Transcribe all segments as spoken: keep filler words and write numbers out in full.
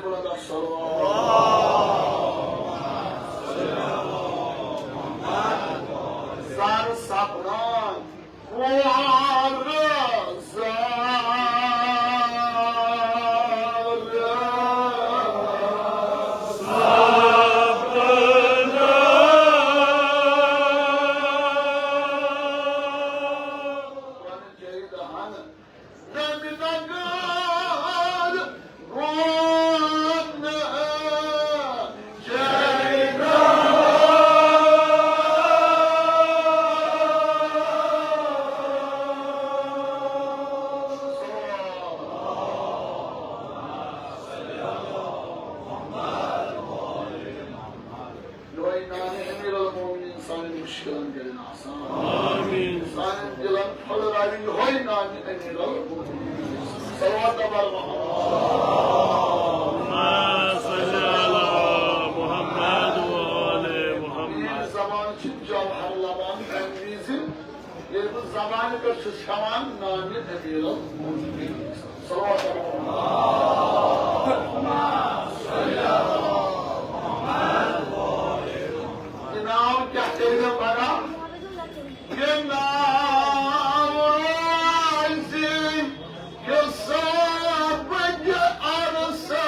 زر سپدان کُوارٕ زر سپدان۔ یۄہے نام امیر المومنین سانٮ۪ن مشکلن کرن آسان۔ آمین۔ سانٮ۪ن دلن پھۄلراوِ یۄہے نام امیر المومنین۔ صلوات بر محمد۔ اللہم صل علی محمد و آل محمد۔ میٲنۍ زبان چھِ جوہر لبان تمہِ وِزِ، ییٚلہِ بہٕ زبانہِ پٮ۪ٹھ چھُس ہٮ۪وان نامِ امیر المومنین۔ صلوات۔ یہِ ناو کیٛاہ کٔرۍ مےٚ پگاہ؟ یہِ ناو روزِ حسابٕکۍ عرصہٕ۔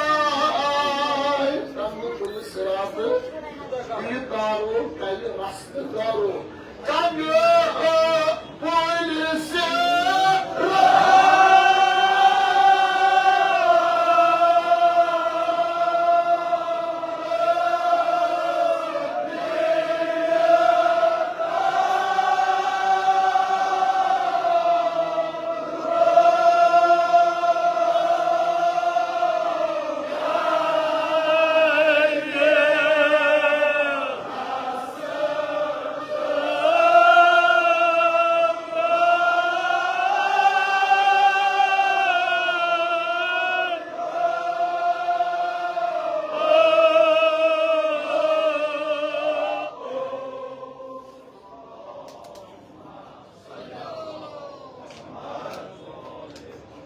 تَمہِ پُلہِ صراطہٕ یہِ دارو کَرِ رستہٕ دارو۔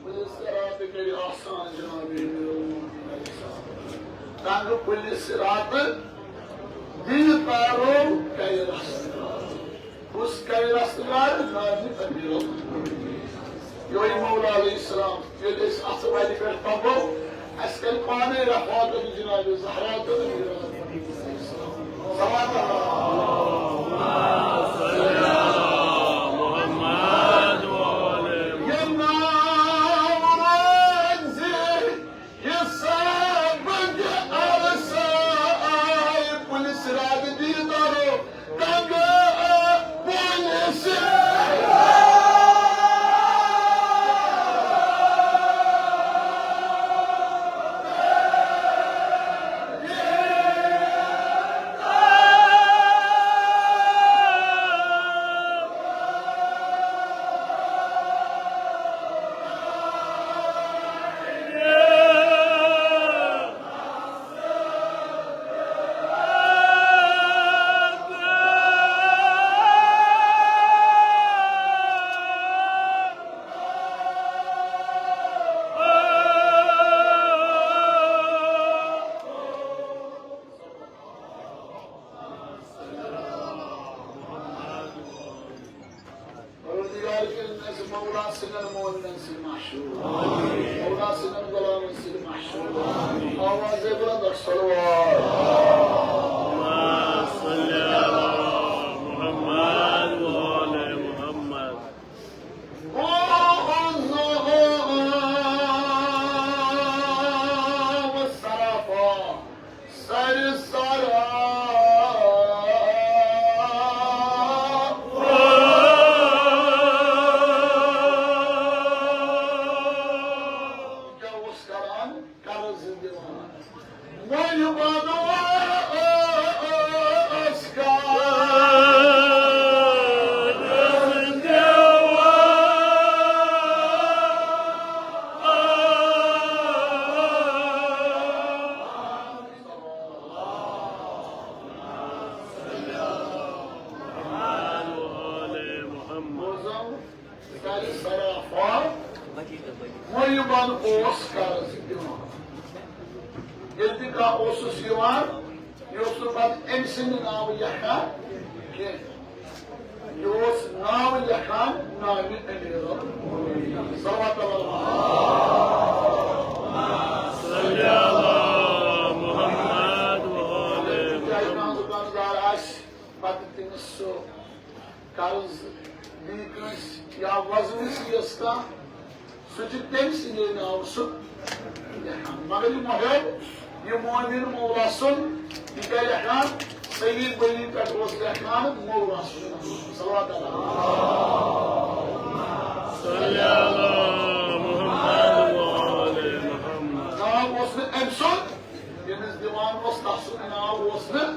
پُلہِ صراطہٕ کٔرِو آسان جناب امیر المومنین علیہ السلام۔ تنگہٕ پُلہِ صراطہٕ دِیہِ دارو کَرِ رستہٕ۔ کُس کَرِ رستہٕ دار؟ نازِ امیر المومنین۔ یۄہے مولا علیہ السلام۔ ییٚلہِ أسۍ اَتھٕ وَتہِ پٮ۪ٹھ پَکو، اَسہِ کَرِ پانَے رفاقت جناب زہرا تہٕ امیر المومنین۔ صلوات۔ یہِ ناو روزِ حسابٕکۍ عرصہٕ، پُلہِ صراطہٕ دِیہِ دارو۔ پروردگار کٔرِنۍ اَسہِ مولا سٕنٛدٮ۪ن مومنن سۭتۍ محشوٗر۔ مولا سٕنٛدٮ۪ن غلامن سۭتۍ محشوٗر۔ آوازے بلند رکھ صلوات۔ اللہم صل علی محمد و آل محمد۔ سر سرا۔ کیٛاہ اوس کران؟ قرض دِوان۔ وۄنۍ وَنو أسۍ قرض دِوان۔ بوزو، سر سرا۔ وۄنۍ یِمن اوس قرض دِوان۔ کانٛہہ اوسُس یِوان، یہِ اوس نہٕ پتہٕ أمۍ سٕنٛدِ ناوٕ لیکھان کینٛہہ۔ یہِ اوس ناو لیکھان ناوِ امیر المؤمنین۔ صلوات اللہ۔ صلی علی محمد و آل محمد۔ چاہے کانٛہہ دُکاندار آسہِ، پتہٕ تٔمِس سُہ قرض دی کٲنٛسہِ یا وزنس یِیَس کانٛہہ، سُہ چھُ تٔمۍ سٕنٛدے ناوٕ سُہ لیکھان۔ مگر یہِ محب، یہِ مومن مولا سُنٛد، یہِ کیٛاہ لیکھان؟ صحیح بٔلی پٮ۪ٹھ اوس لیکھان مولا سُنٛد ناو۔ صلوات اللہ۔ صلی علی محمد و آل محمد۔ ناو اوس نہٕ أمۍ سُنٛد، ییٚمِس دِوان اوس، تَس سُنٛد ناو اوس نہٕ،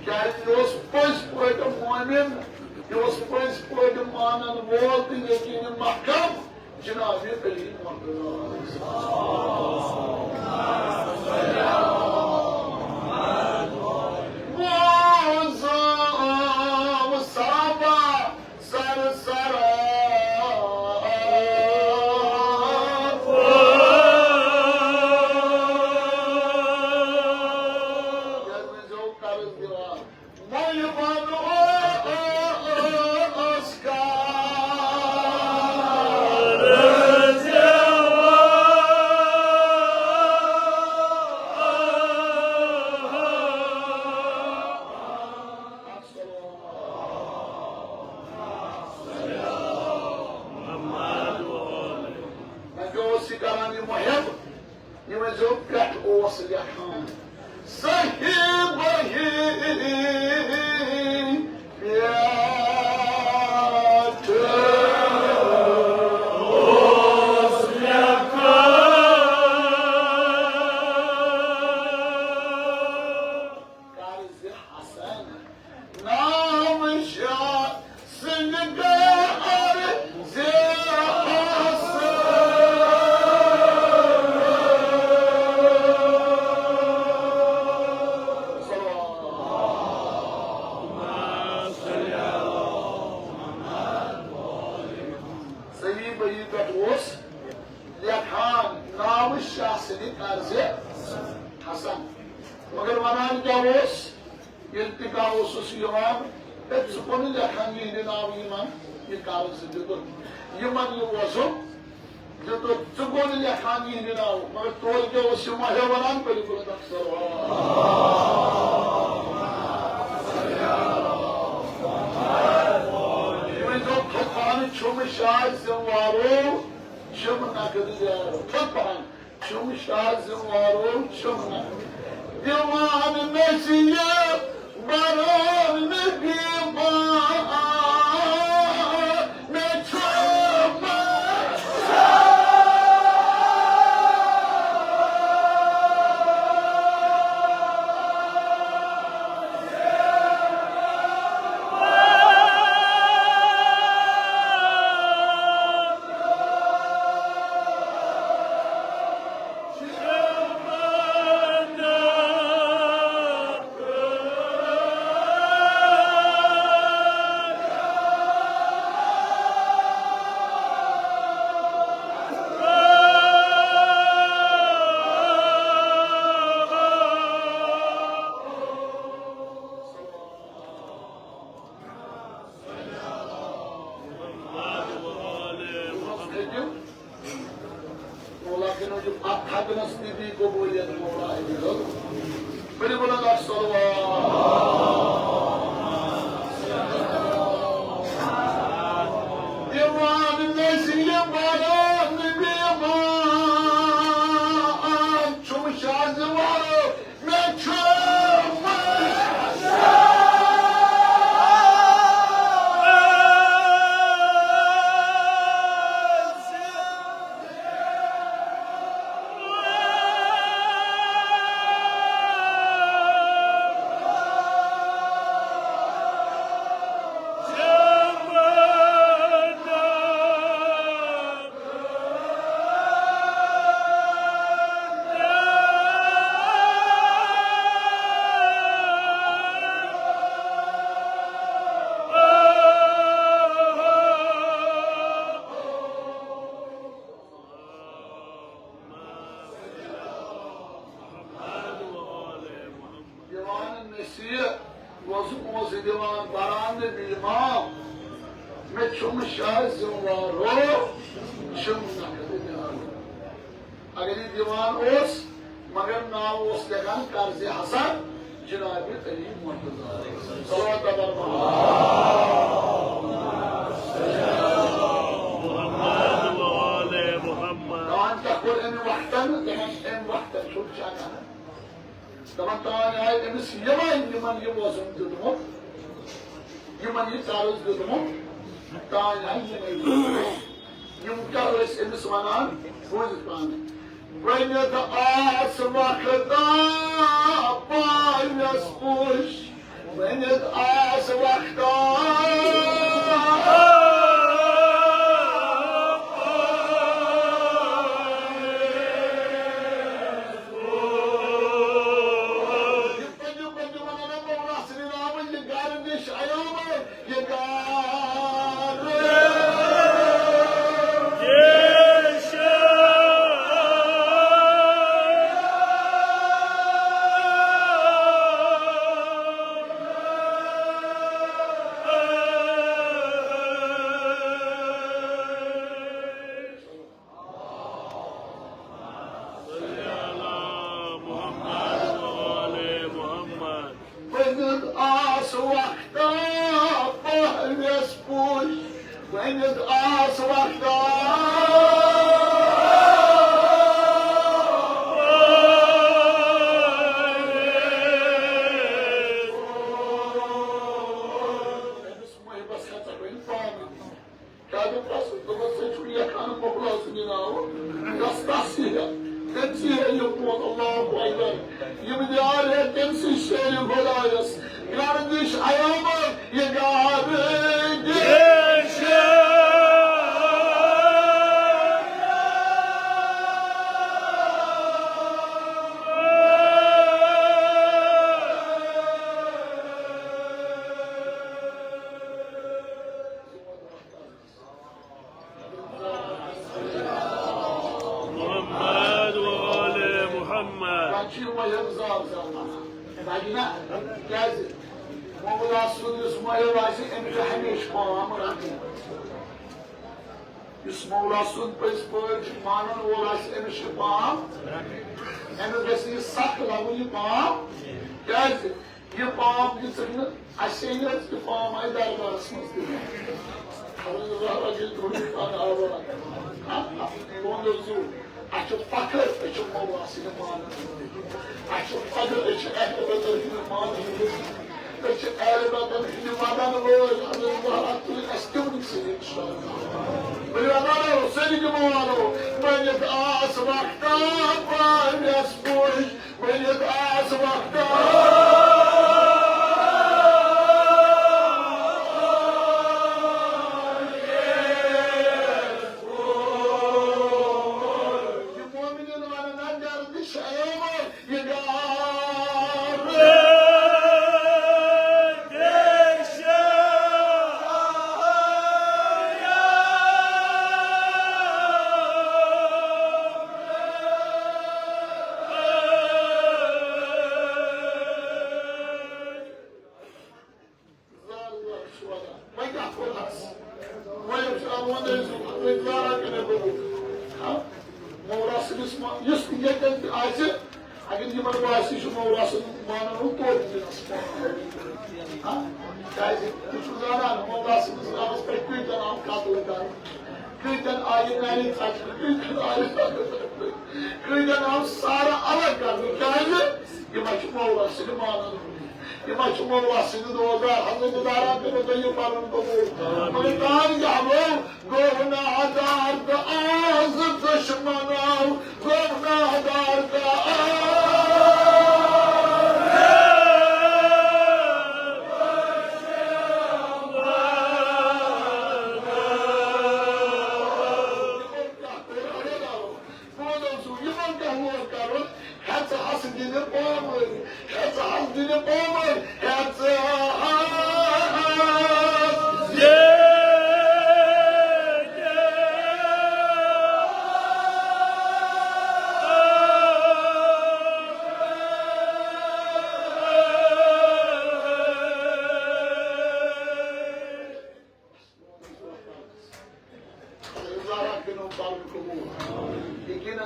کیٛازِ یہِ اوس پٔزۍ پٲٹھۍ مومن، یہِ اوس پٔزۍ پٲٹھۍ مانن وول تہٕ یقین محکم۔ جناب علی مرتضیٰ۔ معظم صحابہ سر سر۔ قرض دِوان۔ مہربان اوس کار۔ مےٚ کیٛاہ اوس یہِ کران، یہِ محب؟ یہِ ؤنۍزیو پٮ۪ٹھ اوس لیکھان صحیح بہی پٮ۪ٹھ اوس لیکھان۔ قرض حسن نام شاہ سنگار زیاس۔ صحیح بہی پٮ۪ٹھ اوس لیکھان ناو شاہ سنگار حسن۔ مگر ونان کیٛاہ اوس؟ ییٚلہِ تہِ کانٛہہ اوسُس یِوان، ہے، ژٕ کون لیکھان یِہنٛدِ ناوٕ یِمن یہِ قرض دیُتُتھ، یِمن یہِ وۄزُم دیُتُتھ، ژٕ کون لیکھان یِہنٛدِ ناوٕ؟ مگر تورٕ کیٛاہ اوس یہِ ماہے ونان، بٔلۍ بُلند اکھ صلوات۔ یہِ ؤنۍزیو تھوٚد پہن، چھُم شاہ ذمہٕ وارو، چھِم نقد یارو۔ تھوٚد پہن۔ چھُم شاہ ذمہٕ وارو چھُم نہٕ۔ دِوان نصیحت بران نبی بان۔ مےٚ چھُم مولا کِنہٕ چھُ پتھ تھکنس تہِ دی قبولیت مولا علی گل۔ بڑی بلند اکھ صلوات۔ دیوان نصیب باران بیوان چھُم شاہ زوارو۔ وۄزُم اوس یہِ دِوان بران نہٕ بیمار۔ مےٚ چھُم شاہ ذمہٕ وارو، چھُم نقد دیان۔ اگر یہِ دِوان اوس، مگر ناو اوس لیکھان قرض حسن جناب علی مرتضی۔ صلوات بر محمد۔ محمد و آل محمد۔ تان کیٛاہ کوٚر أمۍ وقتن؟ دَپان أمۍ وقتن چھُ چانہِ دَپان، تام آیہِ أمِس یِمَے، یِمَن یہِ وۄزُم دیُتمُت، یِمَن یہِ قرض دیُتمُت، تام آیہِ یِمَے۔ یِم کیٛاہ ٲسۍ أمِس وَنان؟ بوٗزِتھ پانہٕ۔ ؤنِتھ آس وقتا پانَس پُش، ؤنِتھ آس وقتا۔ یہِ پٔکِو، پٔکِو، وَنان ہے، مولا سٕنٛدِ ناوٕ یہِ گَرٕ نِش عیومہٕ، یہِ گَرٕ۔ صلی علی محمد و آل محمد۔ ؤنِتھ آس وقتا پہلس پُش، ؤنِتھ آس وقتا۔ أمِس محبس ہٮ۪ژا ؤنِتھ پانہٕ۔ کیٛاہ دوٚپمَس؟ دوٚپمَس، ژےٚ چھُے لیکھان مولا سٕنٛدِ ناوٕ، یۄس تَس یی ہا، تٔمۍ سٕے ہا یہِ پوٚز، اللہ اکبر۔ یِم یار ہے تٔمۍ سٕے شیرِ خۄدایَس، گردش عیامَن یہِ گردش۔ محمد و آل محمد۔ وۄنۍ چھُ یہِ مۄہر زال زال وَنان۔ وۄنۍ نہ، کیٛازِ؟ مولا سُنٛد یُس مۄہر آسہِ، أمِس چھُ ہمیشہِ پام رَٹُن۔ یُس مولا سُنٛد پٔزۍ پٲٹھۍ چھُ مانَن وول آسہِ، أمِس چھُ پام۔ أمِس گژھِ یہِ سَخ لَگُن یہِ پام۔ کیٛازِ؟ یہِ پام دِژٕکھ نہٕ اَسے یٲژ، یہِ پام آیہِ دربارس منٛز تہِ۔ حضرت زہرا چھِ تُہُنٛد پانہٕ آباد۔ ہاں، ہاں، تُہُنٛد حضور، اَسہِ چھُ فخر، أسۍ چھِ مولا سٕنٛدِ پانہٕ۔ اَسہِ چھُ فخر، أسۍ چھِ اہل بدر ہٕنٛدۍ پانہٕ۔ أسۍ چھِ اہل بدر ہٕنٛدۍ مدن وٲلۍ۔ حضرت زہرا تُلہِ اَسہِ تِمنٕے سۭتۍ اِنشاءاللہ۔ ؤلِو اللہ، سٲری دِمو والو، بٔنِتھ آس وقتا پانَس پُش۔ ؤلِتھ آس وقتا۔ یہِ مومنین ونان، نہ گردش عیامن، یہِ گردش۔ زال زال چھُ وَنان، وۄنۍ کیٛاہ کوٚرہَس؟ وۄنۍ چھُ آمُت أمۍ سُنٛد، وۄنۍ زالان کَرے بہٕ۔ ہاں؟ مولا سٕنٛدِس ما-، یُس تہِ ییٚتٮ۪ن تہِ آسہِ، اگر یِمَن باسہِ، یہِ چھُ مولا سُنٛد مانَن وول، توتہِ دِنَس۔ ہاں؟ کیٛازِ؟ تُہۍ چھِو زانان، مولا سٕنٛدِس ناوَس پٮ۪ٹھ کۭتٮ۪ن آو قتل کَرنہٕ، کۭتٮ۪ن آیہِ نَرِ ژَٹنہٕ، کۭتٮ۪ن آیہِ، کۭتٮ۪ن آو سارٕ الگ کَرنہٕ۔ کیٛازِ؟ یِم ہا چھِ مولا سٕنٛدِ مانَن وٲلۍ۔ یِم ہا چھِ مولا سٕنٛدِ دوستدار۔ حضرت زہرا کٔرِو تُہۍ یہِ پَنُن قبوٗل۔ مگر تام کیٛاہ گوٚو؟ گوٚو نادار تہٕ آز دُشمنو، گوٚو نادار تہٕ آز۔ یِمو کیٛاہ کوٚر؟ بوزو سُہ، یِمن کیٛاہ اوس کَرُن؟ ہیٚژٕہَس دِنہِ پامٲرۍ، ہیٚژٕہَس دِنہِ پامٲرۍ، ہیٚژٕہَس دِنہِ۔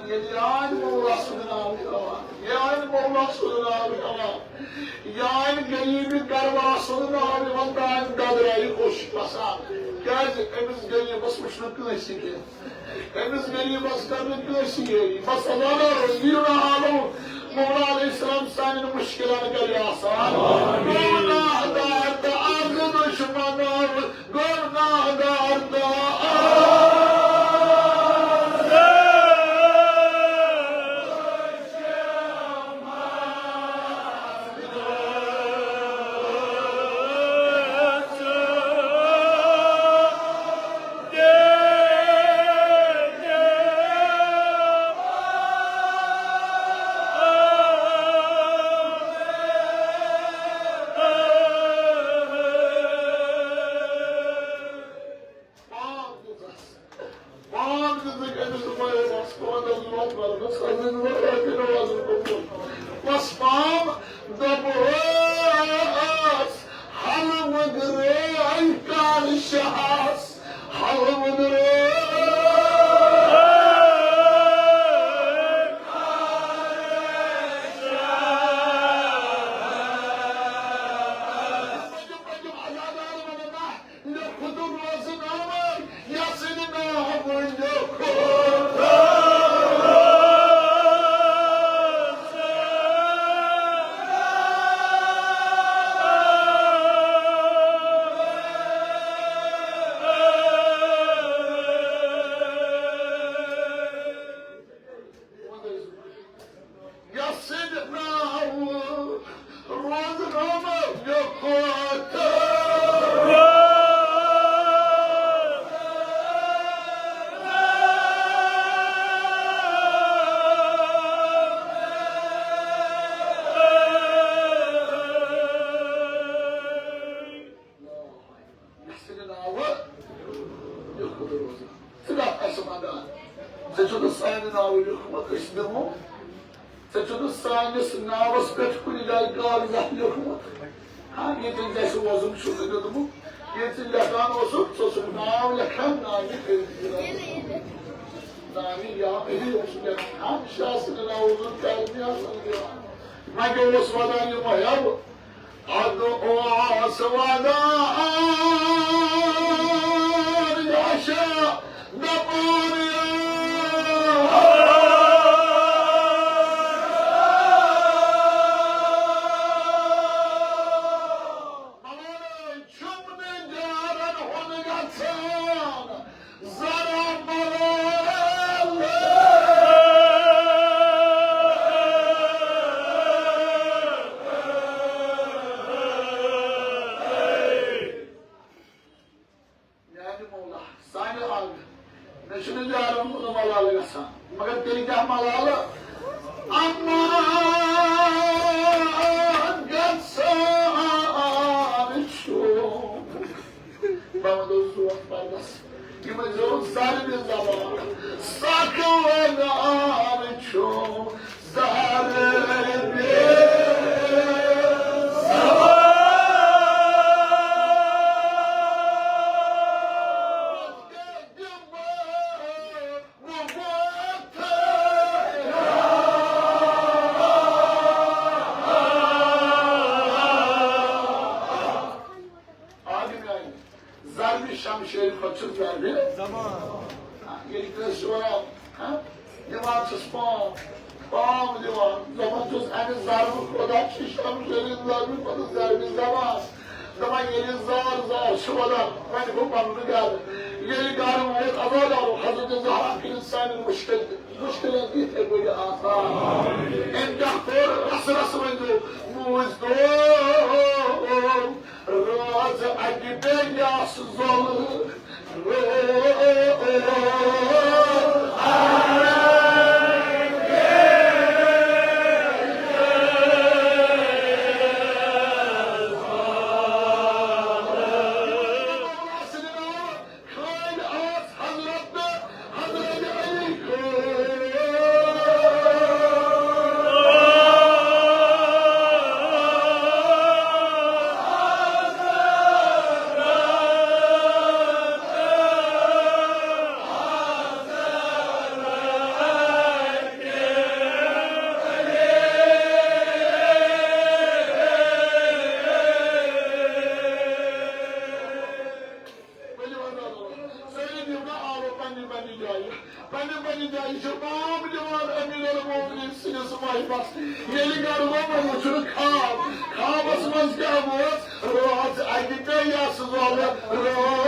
ییٚلہِ یاد مولا سُنٛد ناو ہٮ۪وان، یاد مولا سُنٛد ناو ہٮ۪وان، یاد غریٖب کربلا سُنٛد ناو یِوان، تام ددرایہِ کوٚش وسان۔ کیٛازِ؟ أمِس غریٖبس وٕچھ نہٕ کٲنٛسہِ کینٛہہ، أمِس غریٖبس کٔر نہٕ کٲنٛسہِ یٲری۔ بس اللہ رضی اللہ عنہ، مولا علیہ السلام سانٮ۪ن مُشکِلن کرِ آسان۔ گۄناہ دار تہٕ از دُشمنو، گۄناہ دار تہٕ از۔ پان دِژٕکھ أمِس زُبیرَس، پانٛژَن دۄہَن وَرنَس، حضرت زُبیر رضی اللہ عنہ قبول۔ بس پام دوٚپُس، حلوٕ درٛٲے کر شہس، حلوٕ درٛٲے۔ لیوٚکھُن روزنامہٕ، یَس نہٕ ناو لیوٚکھُن۔ یَس سٕنٛدِ ناوٕ روزنامہٕ لیوٚکھوتھ۔ یَس سٕنٛدِ ناوٕ لیوٚکھوتھ روزنامہٕ۔ ژٕ کَتھ آسہٕ منٛگان؟ ژےٚ چھُنہٕ سانہِ ناوٕ لیوٚکھمُت، أسۍ دِمو۔ ژےٚ چھُنہٕ سٲنِس ناوَس پٮ۪ٹھ کُنہِ جایہِ کاغذ اکھ لیوٚکھمُت۔ ہاں، ییٚتٮ۪ن ژےٚ اَسہِ وۄزُم چھُکھ دیُتمُت، ییٚتہِ ژٕ لیکھان اوسُکھ، ژٕ اوسُکھ ناو لیکھان، ناوِ ناوِ یا علی اوسُکھ لیکھان۔ ہاں، شاہ سٕنٛدِ ناوٕ اوسُکھ کیٛازِ نہٕ آسان لیکھان؟ وۄنۍ اوس وَنان یِمو ہٮ۪و۔ اَدٕ اوس ودان یاشا دپان۔ ملٲنۍ چھُم نہٕ جارن ہُنٛد گژھان۔ ذرا ملال۔ میانہِ مولا، سانہِ حال، مےٚ چھُنہٕ جارن ہُنٛد ملال گژھان، مگر تیٚلہِ کیٛاہ ملالہٕ؟ اما گژھان چھُ۔ بہٕ وَنہٕ زوٗن پردس۔ یِم ٲسۍ زیوٗٹھ زربہِ زبان، سکھ وَنان چھُم زربہِ زبان۔ آ، یہِ میانہِ زربہِ شمشیر کھۄتہٕ چھُ زربہِ زبان۔ آ، ییٚلہِ کٲنٛسہِ چھُ وَنان، ہاں، دِوان چھُس پام، پام دِوان، دَپان چھُس، اَمہِ زربہٕ خۄدا چھِ شمشیر زربہِ کھۄتہٕ زربہِ زبان۔ دَپان، ییٚلہِ زار زار چھُ وَدان، وۄنۍ گوٚو پَنُن گرٕ۔ ییٚلہِ گرٕ ووت، عزادارو، حضرت زہرا کٔرِتھ سانٮ۪ن مُشکِل، مُشکِلن تہِ یِتھَے پٲٹھۍ آسان۔ أمۍ کیٛاہ کوٚر؟ رَسہٕ رَسہٕ ؤنۍ گوٚو، موٗدۍ دۄہ۔ رٲژ اَکہِ پیٚیَس زۄلہٕ۔ خٲلۍ آس حضرت، حضرت علی خٲلۍ۔ جایہِ چھُ باب دِوان امیر المومنین سٕنٛدِس محبس۔ ییٚلہِ گرٕ گوٚو، وۄنۍ وُچھُن خواب۔ خوابس منٛز کیٛاہ ووت؟ رٲژ اکہِ پیٚیہِ یس زۄلہٕ۔ رٲژ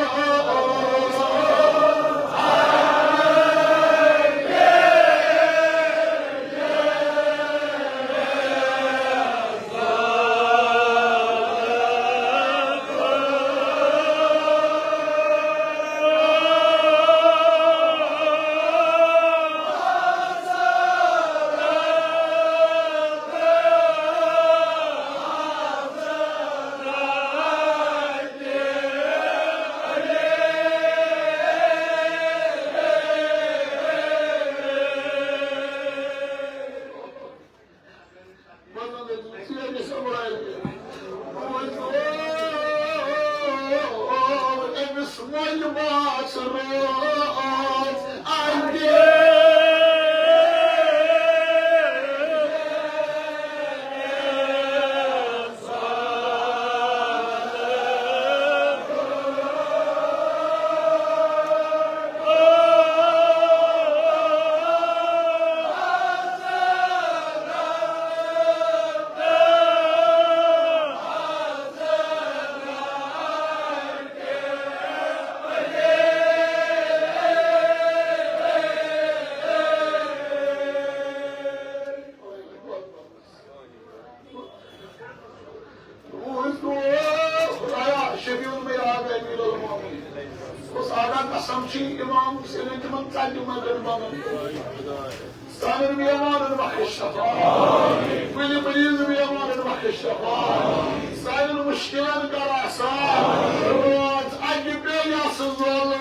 روٗز گوٚو، خدایا، شفیع المے آو امیر المومنین۔ بہٕ اوسُس آگاہ قسم چھِ امام حسینن تِمن ژتجی مدن بنن۔ سانٮ۪ن بیمارن بخش شفا۔ کُنہِ مریض بیمارن بخش شفا۔ سانٮ۪ن مشکلن کر آسان۔ روز اکہِ پیٚیہِ یس زۄلہٕ۔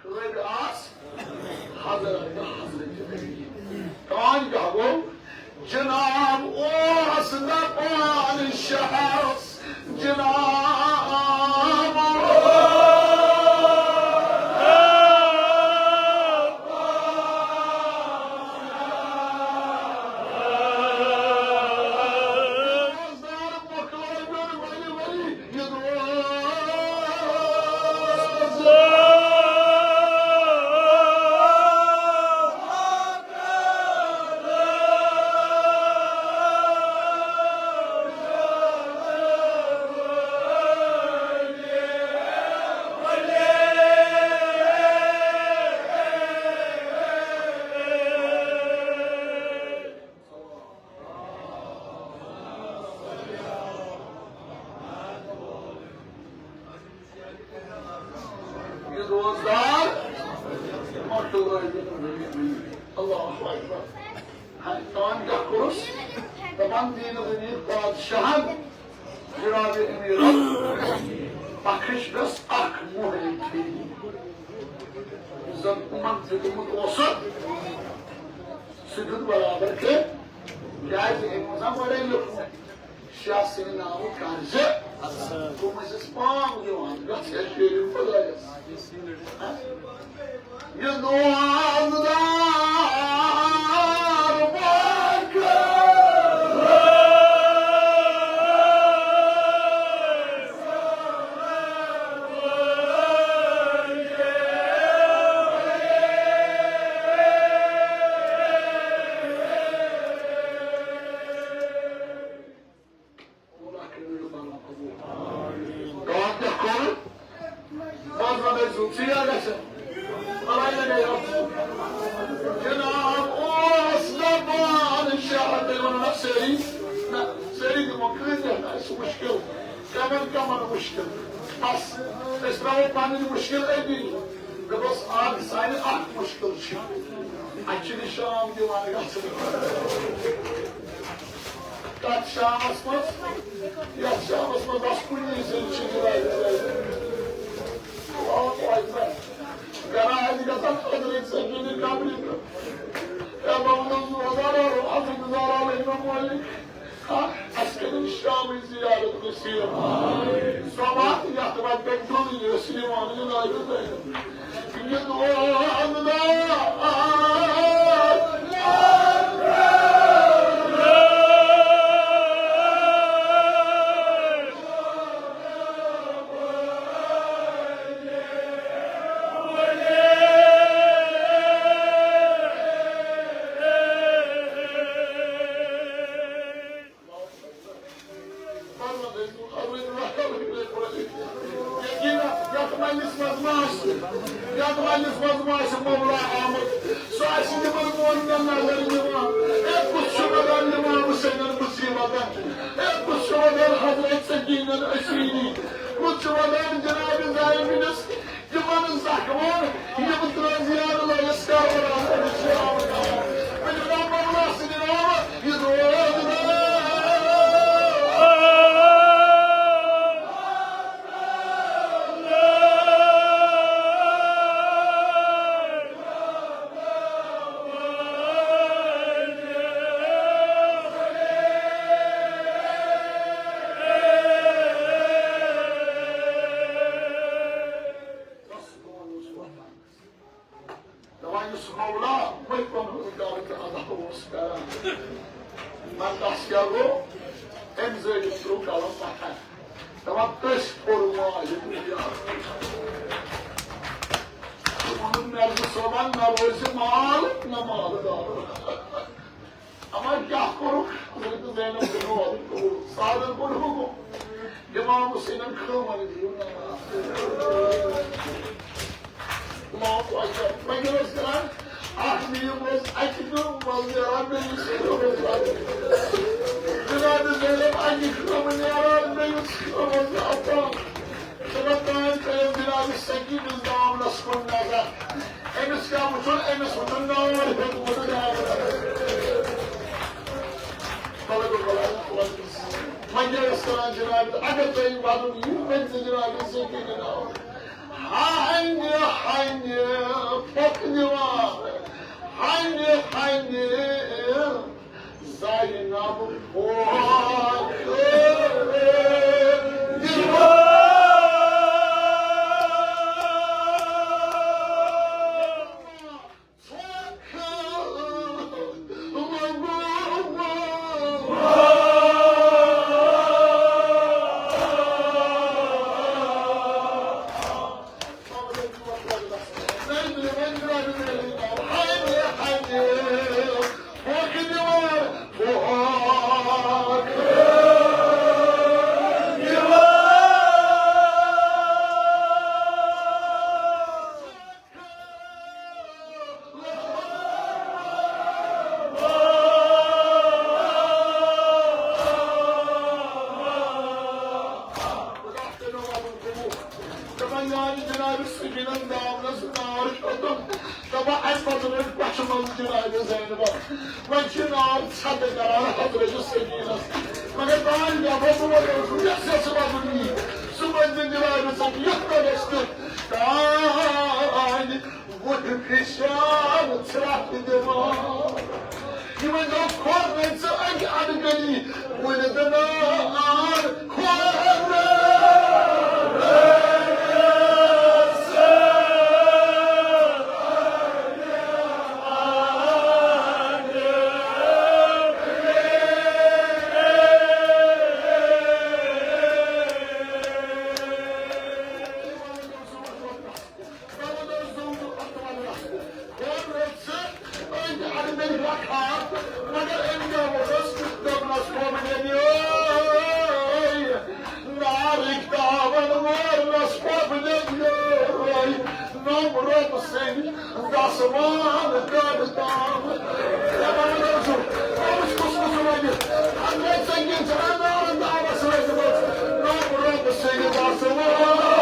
خٲلۍ آس حضرت، حضرت علی۔ کانٛہہ کیٛاہ گوٚو؟ جناب اوس دپان شہس، جناب۔ یہِ روزدار، مۄکھٕ لٲگِتھ ؤلِو۔ اللہ اکبر۔ ہاے، تام کیٛاہ کوٚرُس؟ دَپان، دیٖنہٕ أمیٖر بادشاہن، جناب امیٖرن، بخش گژھ اکھ مۄہری کھیٚنۍ۔ یُس زن یِمن دیُتمُت اوسُکھ، سُہ دیُت برابر کھیٚنۍ۔ کیٛازِ؟ أمۍ اوس نا گۄڈے لیوٚکھمُت۔ شاہ سٕنٛدِ ناوٕ قرضہٕ۔ تِم ٲسۍ أسۍ پام دِوان، گژھ ہے شیرِو خۄدایَس۔ یہِ دُعا دار پاک۔ دعا کیٛاہ کوٚر؟ بہٕ حظ وَنہٕ أسۍ زُو ژیر گژھِ۔ بَلاے لَگے اَتھ۔ جِناب اوس دَپان شاہ، تیٚلہِ وَنو نہ سٲری، نہ سٲری دِمو کٲنٛسہِ نہ آسہِ مُشکِل۔ کَمَن کَمَن مُشکِل؟ بَس، أسۍ ترٛاوو پَنٕنۍ مُشکِل أتی۔ دوٚپُس، اَکھ سانہِ اَکھ مُشکِل چھِ، اَسہِ چھِنہٕ شام دِوان گژھُن۔ تَتھ شامَس منٛز، یَتھ شامَس منٛز بَس کُنی زٔنۍ چھِ یہِ رَزِ رَزِ۔ اللہ اکبر۔ گرا آسہِ گژھان حضرت سیدِ قبرِ پٮ۪ٹھ۔ اے محمد زہرا، حضرت زہرا علیہ مولوی۔ ہاں، اَسہِ کٔرِن شامٕچ زیارت نصیب۔ سۄ وَتھ یَتھ وَتہِ پٮ۪ٹھ دُنیا ٲسۍ یِوان جنابِ زینب۔ یقینا، یتھ مجلس منٛز ما آسہِ، یتھ مجلس منٛز ما آسہِ مولا آمُت، سُہ آسہِ یِمن مومنن نظر یِوان۔ اے، کُس چھُ وَنان امام حسینن مصیبتن؟ اے، کُس چھُ وَنان حضرت سکینن اسیری؟ کُس چھُ وَنان جناب زینبس؟ تِمن زخمن، یِم درٛوزیان لٲگِس کربلا پٮ۪ٹھ چھِ آمٕتۍ۔ مےٚ چھُ ناو مولا سٕنٛدِ ناوٕ، یہِ روزدار۔ دَپان، یُس مولا مٔلکَن ہُنٛد درد ادا اوس کران، مگر تَس کیٛاہ گوٚو؟ أمۍ زٲلِم ترٛوو قلم پَتھر۔ دَپان، تٔسۍ پھوٚر واجہِ دُنیا۔ تہٕ ووٚنُن، مےٚ دوٚپ صٲبَن، نہ روزِ مال، نہ مالدار۔ اما کیٛاہ کوٚرُکھ؟ حضرت زینب بنت عبدالقبول، سادن کوٚر حکم، امام حسینن خٲمن دِیِو نماز۔ اللہ اکبر۔ وۄنۍ کیٛاہ ٲسۍ کران؟ اکھ نیٖم اوس اکہِ خٲمہٕ منٛز نیران، بیٚیِس خٲمہٕ منٛز۔ جناب زینب اکہِ خٲمہٕ نیران، بیٚیِس خٲمہٕ منٛز اژان۔ تہٕ وۄنۍ تام تھٲیِو جناب سکیٖنَس دامنَس کُن نظر۔ أمِس کیٛاہ وٕچھُن؟ أمِس وٕچھُن نار ہیوٚتمُت۔ وۄنۍ کیٛاہ ٲسۍ کران جناب؟ اگر تۄہہِ وَدُن یی، وۄنۍ زِ جناب سکیٖنہِ نار۔ ہنہِ ہنہِ پھۄکھ دِوان، ہنہِ ہنہِ زینب پھۄکھ دِوان۔ دَپان، یارِ جناب سکیٖنَن دامنَس نار ہیوٚتُن۔ دَپان، اَمہِ پَتہٕ روٚٹ پَشہٕ منٛز جناب زینبَن۔ وۄنۍ چھِ نار ژھٮ۪تہٕ کران حضرت سکیٖنَس۔ مگر دانہِ دَپان، بہٕ وَنہٕ، یۄس یۄس وَدُن یی، سُہ ؤنۍ زِ جناب سکیٖن یُتھ کٔنۍ گژھِ تیُتھ۔ دانہِ وُٹھ فِشار ژھرٛٹھ دِوان۔ یہِ ؤنۍ زیو کھۄر نَے ژٕ اَکہِ اَڈٕ کٔنی، وُنہِ دِنہٕ آر کھۄر۔ نارٕکۍ تاوَن وٲرنَس پۄپھ لیٚدیٲے، نوٚم رۄب سٕنٛدۍ دَسمان کَڑ تام۔ اے بابا، نہ وٕچھِو، نہ وٕچھ کُس کُس لَگہِ۔ اَتھ گٔے ژٔنگِج، اَنارَن دعوت لٔجمٕژ۔ نوٚم رۄب سٕنٛدۍ دَسمان۔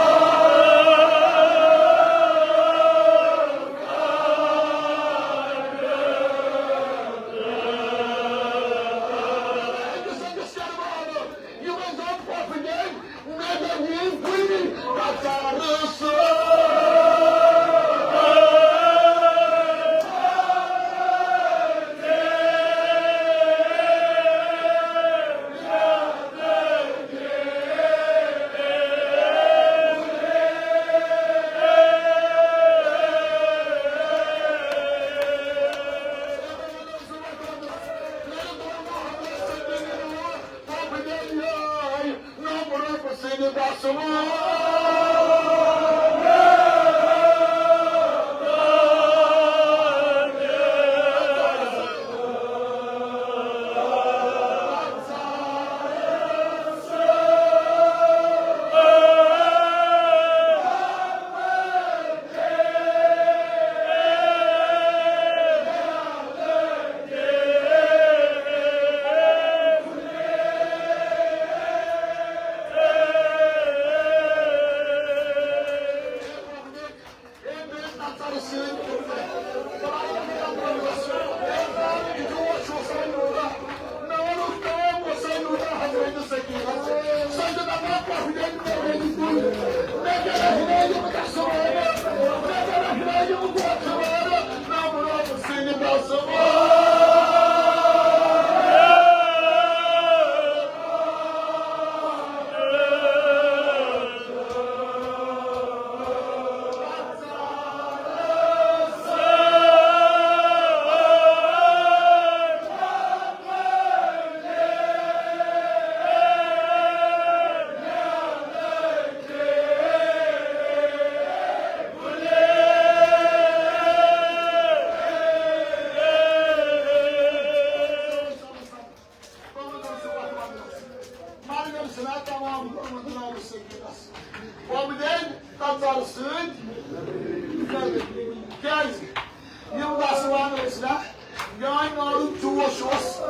میانہِ نارُک جوش اوس۔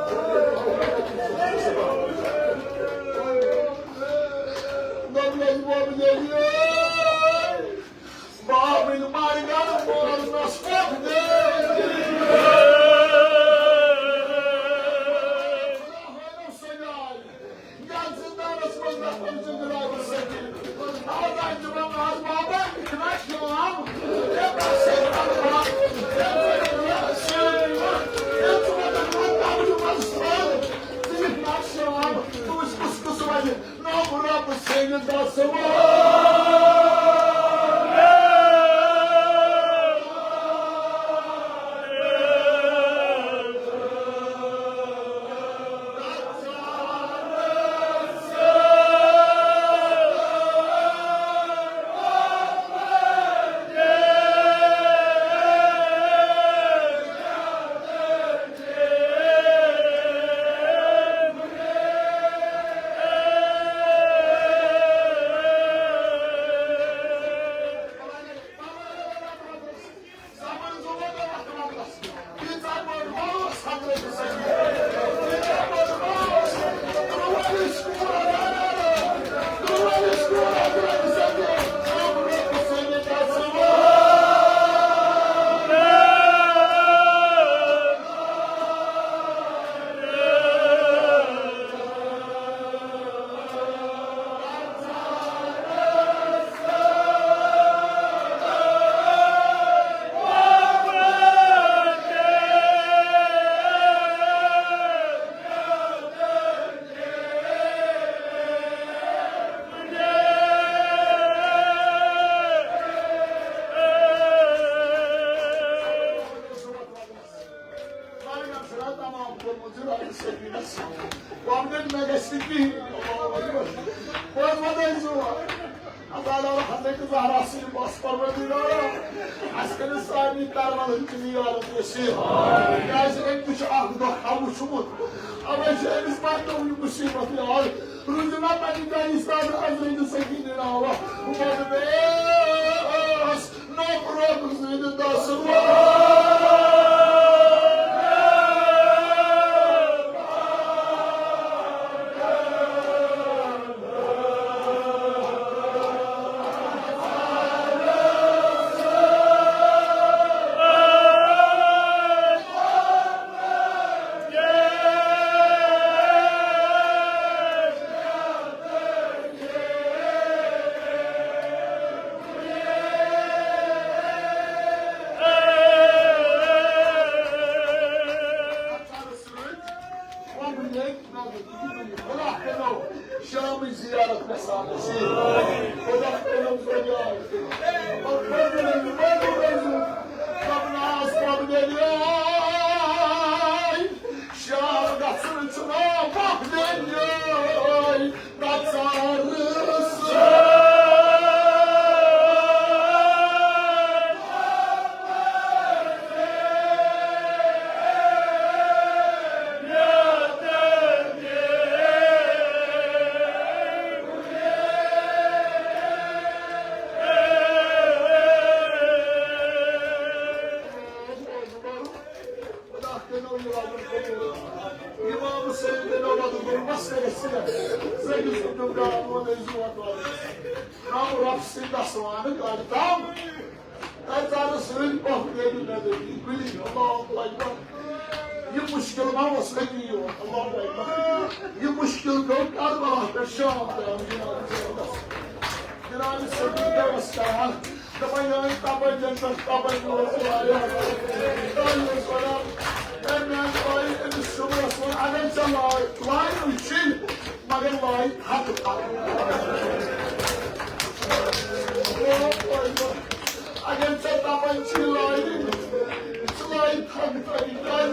دوٚپمَس، بوبہٕ جٲنی، بابٕنۍ مَرگَن بوزنَس پٮ۪ٹھ دے۔ یَتھ زِندانَس منٛز نفر چھُ جناب سید۔ آز آسہِ دِوان آز بابا، یہِ چھُنہ شام؟ یہِ بس ہے بابا۔ یہِ چھُ وَنان، وَنان، وَنان، ژٕ یِکھ نہ شام؟ ژٕ وٕچھ کُس کُس وَنہِ، نہ رۄب سٕنٛدِ دَسہٕ وَل۔ وۄنۍ گٔے مےٚ گژھِ نہٕ کِہیٖنۍ۔ وۄنۍ وَنَے زُوا، اللہ تعالیٰ حضرت زہرا سٕنٛدِ پاس پروردگارا، اَسہِ کٔرِو سارنٕے کربلہٕ ہٕنٛدۍ زیارت نصیٖب۔ کیٛازِ أمۍ تہِ چھُ اکھ دۄہ وٕچھمُت، اَوَے چھُ أمِس پَتہٕ یہِ مُصیٖبت یاد۔ روٗزِو نا پنٛنہِ جایہِ سادٕ حضرت سکیٖنہ ناوہ۔ وَنہٕ مےٚ ٲس نوکرو زیٖنہِ دَس وَل۔ شامٕچ زیارت گژھان نصیب۔ خدا کٔرِنَم سۄ جاے۔ اور پٔتمہِ لَٹہِ وَنو تۄہہِ زِ، دَپنَس پَتہٕ گٔیے شام گژھُن چھُنہٕ وَقتٕے۔ امام حسین بن عمر بن مسلم سید زنگی سُنٛد گام وَنَے زُوَن والَے۔ ناو رب سٕنٛدِ دَسوانہٕ گاڑِ تام۔ اے ژَرٕ سۭتۍ پَکھ گٔے نہٕ مےٚ دٔپی گُلی۔ اللہ اکبر۔ یہِ مُشکِل ما اوس أتی یوت؟ اللہ اکبر۔ یہِ مُشکِل گوٚو کربلا پٮ۪ٹھ شام تام جناب زیارتَس۔ جناب صدیق اوس کران۔ دَپان، یہِ ٲسۍ تَپٲرۍ جنتَس، تَپٲرۍ اوس واریاہ۔ تَپٲرۍ اوس وَنان، اے میٛانہِ بھاے، أمِس شُمرَس ووٚن، اگر ژےٚ لاے، لاے وٕچھِنۍ، مگر لاے تھَکہٕ تھَکہٕ۔ اگر ژےٚ تَپٲرۍ چھِ لاے، ژٕ لاے تھَکہٕ تھَکہٕ، کیٛازِ؟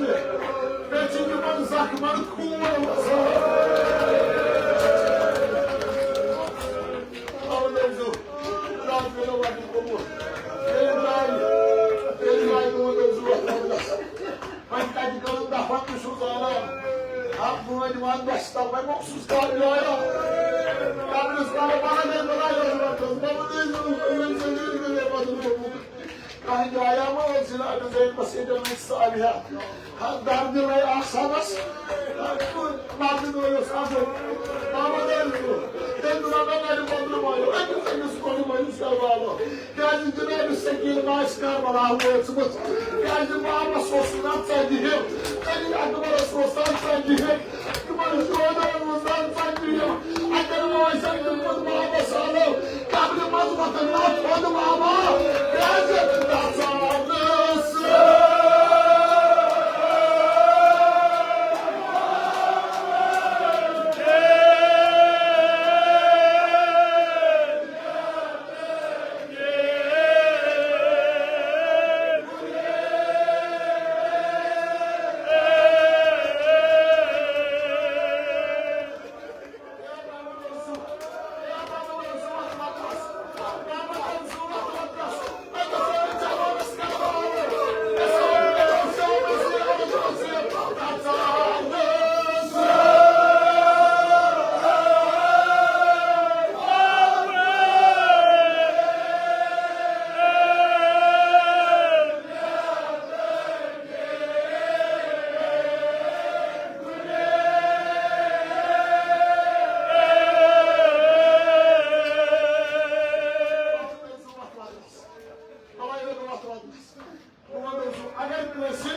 مےٚ چھِ یِمَن زَخمَن خوٗن وَسان۔ اَوٕ دٔپۍزیو، راتھ گٔے وَنُن قبوٗل۔ تیٚلہِ درٛاے، تیٚلہِ درٛاے میون دٔپۍزیو وۄتھ وۄتھ گژھان۔ وۄنۍ کَتہِ کٔرٕن دَفن تہِ چھُو زانان۔ اَکھ بٲنۍ وَن بَسہِ تَل، وۄنۍ مۄخصوٗص کَتھ جایہِ۔ قبرِستان وَنان ہے بَنایو رۄبَس، بَبہٕ دٔپۍزیو، وۄنۍ ژٔلِو، ییٚلہِ مےٚ پَتہٕ لوٚگمُت۔ کانٛہہ جایہ ما ٲس جناب زینبس ییٚتٮ۪ن وۄنۍ صالحہ، ہا، دردِ لَے آسہٕ ہَس، ہا، مردِ دۄہ اوس آسان، بابا دٲرِو، تٔمۍ دوٚپ، "مےٚ کَرِ بدرٕ مٲلِو، أمِس، أمِس کۄنہِ مٲلِس کیٛاہ والو؟" کیٛازِ جناب سکیٖن ما آسہِ کربلا وٲژمٕژ؟ کیٛازِ بابس اوس نہٕ ژَتجی ہیوٚر، علی اکبرس اوس نہٕ ژَتجی ہیوٚر۔ تِمن شہداہن منٛز درد پتہٕ یِم اگر وٲنٛسن دیُتمُت واپس آلو، قبرِ منٛز وۄتھن نا تھوٚد بابا، کیٛازِ دژان ٲس؟ اگر کٲنٛسہِ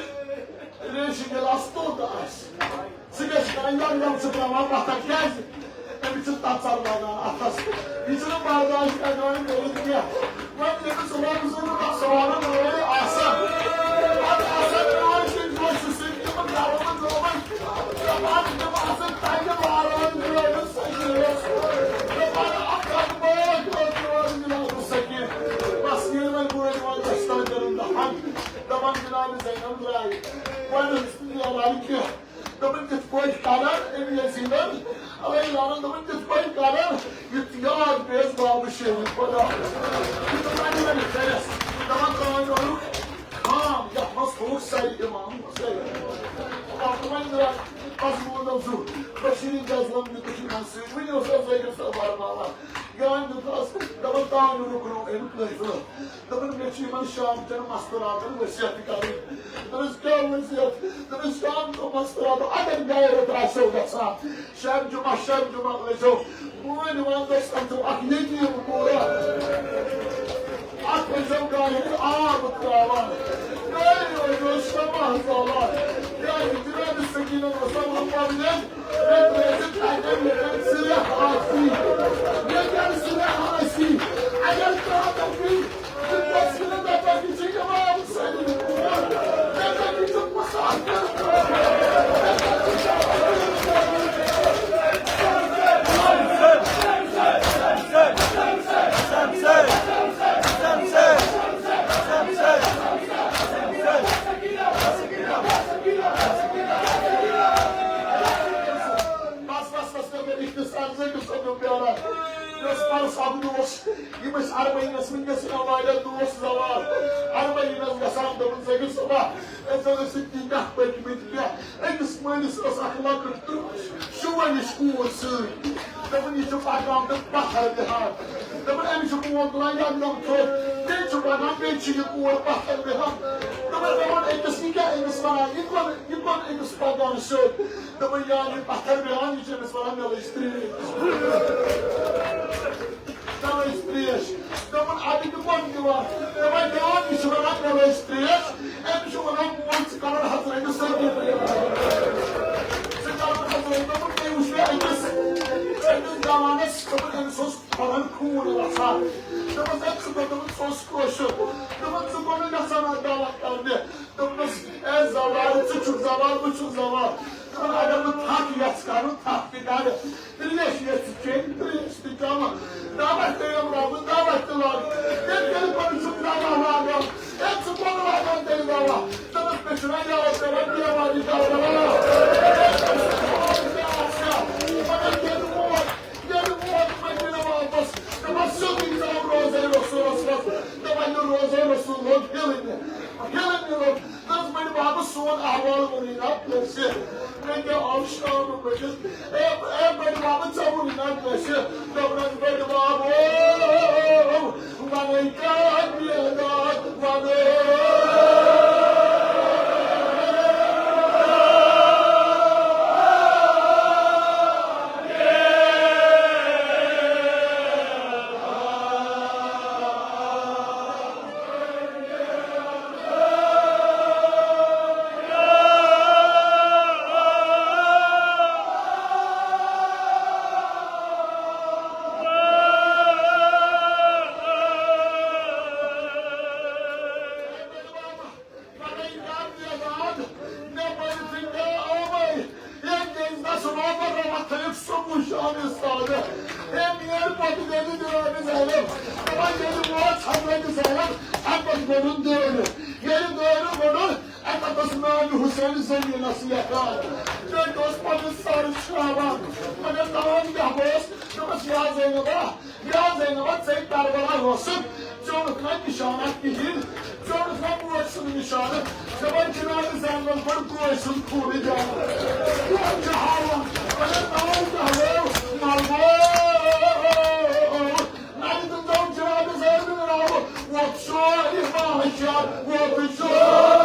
ریشہِ گِلاس توٚت آسہِ، سُہ گژھِ کران یَم یَم چھِ ترٛاوان پَتھر۔ کیٛازِ؟ أمِس چھِ تَژَر لَگان اَتھَس۔ یہِ چھُنہٕ برداش ہٮ۪کان کٔرِتھ کینٛہہ۔ وۄنۍ ییٚمِس رمضان سوالَن وٲلۍ آسَن، پَتہٕ آسَن نٲلۍ تہِ جوشہٕ سۭتۍ تِمَن گَرَن منٛز روزان۔ دَپان تِم آسَن تَتہِ واران درٛٲمِس سٔکیٖنَس۔ دَپان اَکھ اَکھ بٲتھ اوس یِوان جِناب سٔکیٖن۔ بَس ییٚلہِ وۄنۍ بٲتھ وۄنۍ دَستان کٔرٕن دَہَن، دَپان جِناب زینب درٛاے۔ وۄنۍ ٲسۍ نہٕ نیران کینٛہہ۔ دوٚپُن، "تِتھ پٲٹھۍ کرن أمۍ یزیٖدن علیہ لعنت، دوٚپُن، تِتھ پٲٹھۍ کرن، یُتھ یاد پیٚیَس بابہٕ شیرِ خۄدا۔" یہِ دوٚپُن، "اَنہِ وَنہِ کَرٮ۪س۔" دَپان، کٲنۍ اوٚنُکھ خام، یَتھ منٛز تھوٚوُکھ سَرِ اِمام حُسین۔ پَتہٕ وۄنۍ درٛاے، پَتہٕ ووٚن دوٚپُن، "بشیٖر جزلم دیُتُکھ یِمَن سۭتۍ، وٕنہِ اوس اَتھ ذٲکِر صٲب ورماوان۔" یان دیُت حظ، دَپان، تانۍ اوٚنُکھ نوٚو اَمیُک لٲفہٕ۔ دوٚپُن، مےٚ چھِ یِمَن شام چٮ۪ن مستوٗراتَن وصیت تہِ کَرٕنۍ۔ دوٚپمَس، "کیٛاہ وصیت؟" دوٚپمَس، "شام چٮ۪ن مستوٗراتَن اگر غیرت آسیو گژھان، شب جمعہ، شب جمعہ ٲسۍزیو پٲنۍ وَندَس اَنٛدٕ اَکھ یتیٖم کوٗرا۔ اَتھ ٲسۍزیو گرِ آب ترٛاوان، گرِ ٲسۍزیو شمع زالان۔ کیٛازِ جناب سکیٖنَن اوس وَنان پنٛنٮ۪ن، مےٚ ترٛٲوزِ تَتٮ۪ن ییٚتٮ۪ن سرٛیٚہہ آسی، ییٚتٮ۪ن سرٛیٚہہ آسی۔ اگر کانٛہہ دَپہِ، یہِ کۄس چھِ نہٕ دَپان، یہِ چھِ اِمام حُسینٕنۍ کوٗر۔ مےٚ دوٚپ، یہِ چھُ مسافر۔ بس، بس، بس، مےٚ گٔے اختصار زٲنِو صٲب پیاران۔ یۄس پرس اکھ دوس، یِم ٲسۍ اربعینس منٛز گژھان واریاہ دوس زوال۔ اربعینس گژھان، دوٚپُن، زٲنِو صٲبا، أسۍ زن ٲسۍ نکاح پٔکمٕتۍ کینٛہہ۔ أکِس مٲلِس ٲس اکھ لۄکٕٹ تہٕ شُوٲنِش کوٗر سۭتۍ۔ دوٚپُن، یہِ چھُ پکان تہٕ پتھر بیہان۔ دوٚپُن، أمِس چھُ کوٗر تُلان یَکدَم تھوٚد۔ بیٚیہِ چھُ پَکان، بیٚیہِ چھِ یہِ کوٗر پَتھَر بیٚہان۔ دوٚپُن، مےٚ ووٚن أکِس، یہِ کیٛاہ أمِس وَنان؟ یہِ کۄن، یہِ کۄن أمِس پَکان سیوٚد؟ دوٚپُن، یا یہِ پَتھَر بیٚہان، یہِ چھِ أمِس وَنان، مےٚ لٔج ترٛیش۔ مےٚ لٔج ترٛیش۔ دوٚپُن، اَدٕ یہِ کۄن دِوان؟ دوٚپُن، دِوان، یہِ چھُ وَنان، مےٚ لٔج ترٛیش۔ أمِس چھُ وَنان، بوز، ژٕ کَرُن حضرت سٔدیٖق۔ ژٕ کَرُن حضرت۔ دوٚپُن، بیٚیہِ وٕچھ مےٚ أکِس، أکِس جوانَس، دوٚپُن، أمِس اوس کھۄرَن خوٗن وَسان۔ دوٚپمَس، "ہے، ژٕ کوٚت؟" دوٚپُن، "سُہ اوس کٲشُر۔" دوٚپُن، "ژٕ کوٚت نہٕ گژھان اَتھ دعوت کَرنہِ؟" دوٚپمَس، "اے زوال، ژٕ چھُکھ زوال، بہٕ چھُس زوال۔" دوٚپُن، "اگر بہٕ تھَکھ یَژھ کَرُن، تھَکھ تہِ کَرٕ۔ ترٛیش یَژھِ چیٚنۍ، ترٛیش تہِ چٮ۪مہٕ۔ دَوا تہِ یِم لاگُن، دَوا تہِ لاگہٕ۔ تیٚلہِ کیٛازِ کوٚر ژٕ دَوا لاگان؟ ہے، ژٕ کوٚت لاگان تیٚلہِ دَوا؟" دوٚپمَس، "مےٚ چھُنہ یاد پٮ۪وان بیماری کَرُن۔" مگر ییٚلہِ ووت، ییٚلہِ ووت مدینہ واپس، دپان سیوٚدُے ژاو روزے رسولس منٛز۔ دپان یہِ روزے رسول لوٚگ ہِلہٕ مےٚ، ہِلہٕ مےٚ لوٚگ۔ دوٚپمَس، "بٔڈِ بابہٕ، سون احوال ووٚنُے نا کٲنٛسہِ۔ مےٚ کیٛاہ آو شام بٔڈِتھ؟ اے، اے بٔڈِ بابہٕ، ژےٚ ووٚنُے نا کٲنٛسہِ؟" دوٚپنَس، "بٔڈِ بابہٕ، وَنَے کَتھ بیداد وَنَے۔" وٕچھان یہِ سادٕ۔ ہے، میٲنۍ پۄتہٕ گٔے نہٕ جناب زینب۔ دَپان، ییٚلہِ وٲژ حضرت زینب، اَمہِ پَتہٕ گوٚنڈُن دٲرِتھ۔ ییٚلہِ دٲرِتھ گوٚنڈُن، اَمہِ پَتہٕ اوس ناوِ حسین زٔمیٖنَس لیکھان۔ بیٚیہِ اوس پَنُن سر شرٛاوان۔ مگر دَپان کیٛاہ گوٚوس؟ دوٚپمَس، یا زینبا، یا زینبا، ژے کربلا اوسُکھ، ژےٚ اوٚنُتھ نہ نِشانہ کِہیٖنۍ، ژےٚ اوٚنُتھ نہ موج سُنٛد نِشانہٕ، دَپان جناب زینبَن کوٚر کورِ سُنٛد خوٗنٕے جان۔ یہِ چھُ ہاوان، مگر تَوَے تہِ ہاوو، مَلبو، نَرِ تہٕ دَو جناب زینبَن راوُ، وۄتھ سورُے محشر، وۄتھ سورُے۔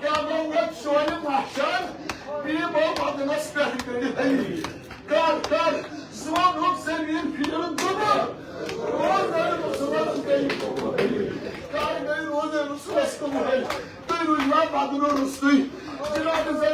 کیٛاہ گوٚو وۄنۍ سورُے محشر؟ بیٖبو بدنس پٮ۪ٹھ کٔرِتھ حٲوی۔ کر، کر، زوٗنُکھ زٔمیٖن پھیٖرٕ دُبہٕ۔ روزدر مُسلمانن گٔے قبوٗل۔ کر گٔے روزے رسولس قبوٗل۔ تُہۍ روٗزوا بدنہٕ روٚستُے؟ جناب